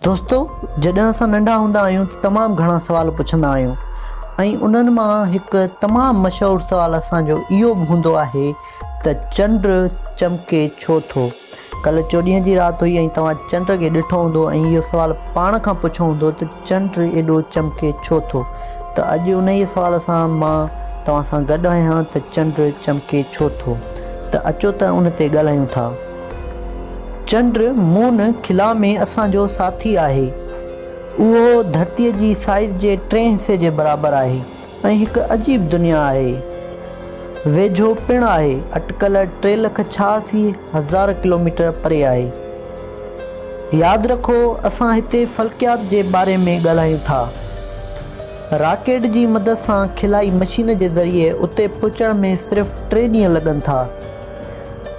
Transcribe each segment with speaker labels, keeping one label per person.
Speaker 1: دوستو جڏهن اسان ننڍا هوندا آهيون ته تمام گهڻا سوال پڇندا آهيون ۽ انهن مان هڪ تمام مشهور سوال اسان جو اهو به هوندو آهي ته چنڊ چمڪي ڇو ٿو؟ ڪلهه چوڏهين جي رات هئي ۽ توهان چنڊ کي ڏٺو هوندو ۽ اهو سوال پاڻ کان پڇيو هوندو ته چنڊ ايڏو چمڪي ڇو ٿو؟ ته اڄ انهيء سوال سان مان توهان سان گڏ آهيان ته چنڊ چمڪي ڇو ٿو؟ ته اچو ته ان تي ڳالهايون ٿا. چنڊ، Moon، خلا ۾ اسان جو ساٿي آهي. اهو ڌرتيء جي سائيز جي ٽئين حصي جي برابر آهي ۽ هڪ عجيب دنيا آهي. ويجهو پڻ آهي، اٽڪل 3,86,000 ڪلوميٽر پري آهي. ياد رکو، اسان هتي فلڪيات جي باري ۾ ڳالهايون ٿا. راڪيٽ جي مدد سان خلائي مشين جي ذريعي اتي پهچڻ ۾ صرف ٽي ڏينهن لڳن ٿا.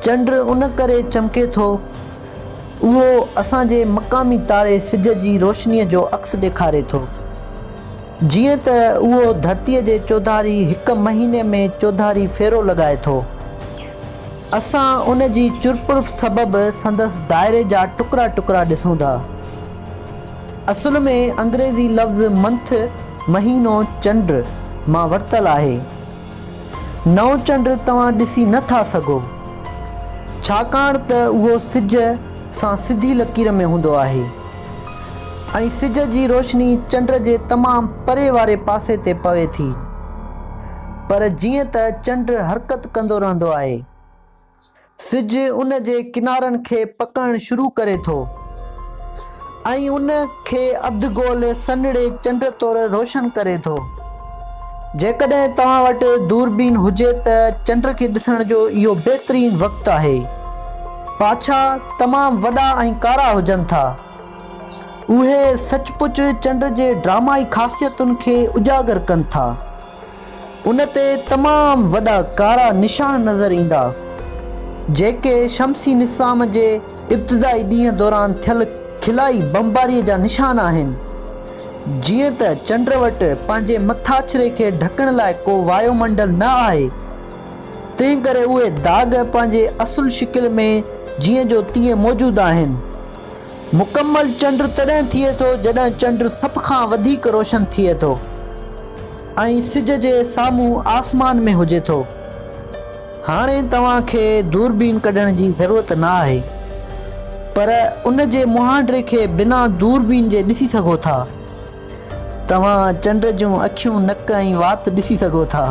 Speaker 1: چنڊ ان ڪري چمڪي ٿو، اهو اسان جي مقامي تاري سج جي روشنيء جو عڪس ڏيکاري ٿو. جيئن ته اهو ڌرتيء جي چوڌاري هڪ مهيني ۾ چوڌاري ڦيرو لڳائي ٿو. اسان ان جي چرپر سبب سندس دائري جا ٽڪرا ٽڪرا ڏسون ٿا. اصل ۾ انگريزي لفظ منٿ، مهينو، چنڊ، مان ورتل آهي. نئون چنڊ توهان ڏسي نه ٿا سگهو، ڇاڪاڻ ته اهو سج سان سڌي لڪير ۾ هوندو آهي ۽ سج جي روشني چنڊ جي تمام پري واري پاسي تي پوي ٿي. پر جيئن ته چنڊ حرڪت ڪندو رهندو آهي. سج ان جي ڪنارن کي پڪائڻ شروع ڪري ٿو ۽ ان کي اڌ گول سنهڙي چنڊ طور روشن ڪري ٿو. جيڪڏهن توهان وٽ دوربين هجي ته چنڊ کي ڏسڻ جو اهو بهترين وقت آهي. پاڇا تمام وڏا ۽ ڪارا هجن ٿا. اهي سچ پچ چنڊ جي ڊرامائي خاصيتن کي اجاگر ڪن ٿا. ان تي تمام وڏا ڪارا نشان نظر ايندا، جيڪي شمسي نظام جي ابتدائي ڏينهن دوران ٿيل خلائي بمباريء جا نشان آهن. جيئن ته چنڊ وٽ پنهنجي مٿاڇري کي ڍڪڻ لاء ڪو وايو منڊل نه آهي، تنهن ڪري اهي داغ پنهنجي اصل شڪل ۾ جيئن جو تيئن موجود آهن. مڪمل چنڊ تڏهن ٿئي ٿو جڏهن چنڊ سڀ کان وڌيڪ روشن ٿئي ٿو ۽ سج جي سامهون آسمان ۾ هجي ٿو. هاڻي توهان کي دوربين ڪڍڻ جي ضرورت نه آهي پر ان جي مهانڊي کي بنا دوربين جي ڏسي سگهو ٿا. توهان چنڊ جون اکيون، نڪ ۽ وات ڏسي سگهو ٿا.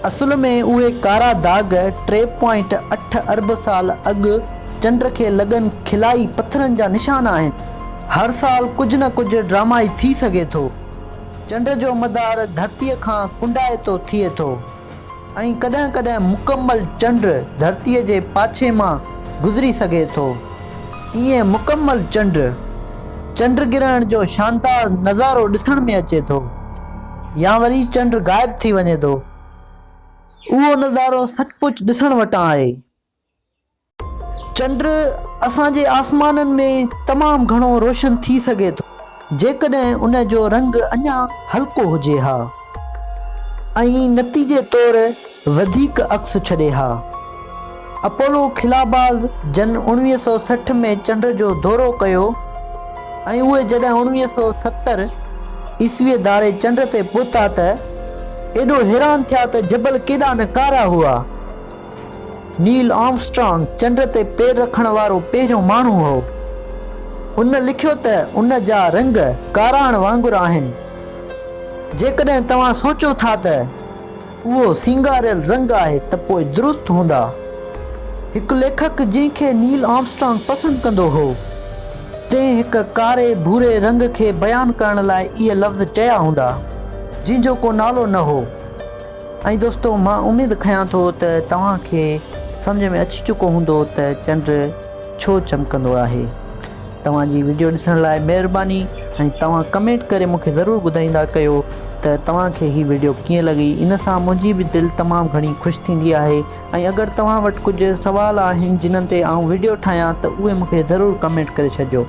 Speaker 1: اصل ۾ اهي ڪارا داغ ٽي پوائنٽ اٺ ارب سال اڳ چنڊ کي لڳن خلائي پٿرن جا نشان آهن. هر سال ڪجهه نه ڪجهه ڊرامائي ٿي سگهي ٿو. چنڊ جو مدار ڌرتيء کان ڪنڊائتو ٿئي ٿو. ۽ ڪڏهن ڪڏهن مڪمل چنڊ ڌرتيء جي پاڇي مان گذري سگهي ٿو. ائين مڪمل چنڊ، چنڊ گرهڻ جو شاندار نظارو ڏسڻ ۾ اچي ٿو يا وري چنڊ غائب ٿي وڃي ٿو. اهو نظارو سچ پچ ڏسڻ وٽان آهي. چنڊ اسان جي آسمانن ۾ تمام گهڻو روشن ٿي سگهي ٿو جيڪڏهن ان جو رنگ اڃا هلڪو هجي ها ۽ نتيجي طور وڌيڪ عڪس ڇڏي ها. اپولو خلاباز جن 1960 ۾ چنڊ جو دورو ڪيو ۽ اهي جڏهن 1970 عيسويء ڌاري چنڊ تي پهتا ته ايڏو حيران ٿيا ته جبل ڪيڏا نه ڪارا هئا. نيل آرمسٽرانگ چنڊ تي پير رکڻ وارو پهريون ماڻهو هو. هن لکيو ته ان جا رنگ ڪاراڻ وانگر آهن. جيڪڏهن توهان سوچو ٿا ته اهو سينگاريل رنگ آهي ته پوء درست هوندا. هڪ ليکڪ جنهن کي نيل آرمسٽرانگ پسند ڪندو هو، تنهن هڪ ڪاري ڀوري رنگ کي بيان ڪرڻ لاء اهي لفظ چيا هوندا، جنهن جو ڪو نالو نه هو. ۽ دوستو مان اميد کيان ٿو ته توهان کي سمجهه ۾ اچي چڪو هوندو ته چنڊ ڇو چمڪندو آهي. توهان جي وڊيو ڏسڻ لاء مهرباني ۽ توهان ڪمينٽ ڪري مون کي ضرور ٻڌائيندا ڪيو ته توهان کي هي وڊيو ڪيئن لڳي ان سان منهنجي به دل تمام گهڻي خوش ٿيندي آهي ۽ اگر توهان وٽ ڪجهه سوال آهن جنھن تي آئون وڊيو ٺاهيان ته اهي مون کي ضرور ڪمينٽ ڪري ڇڏجو.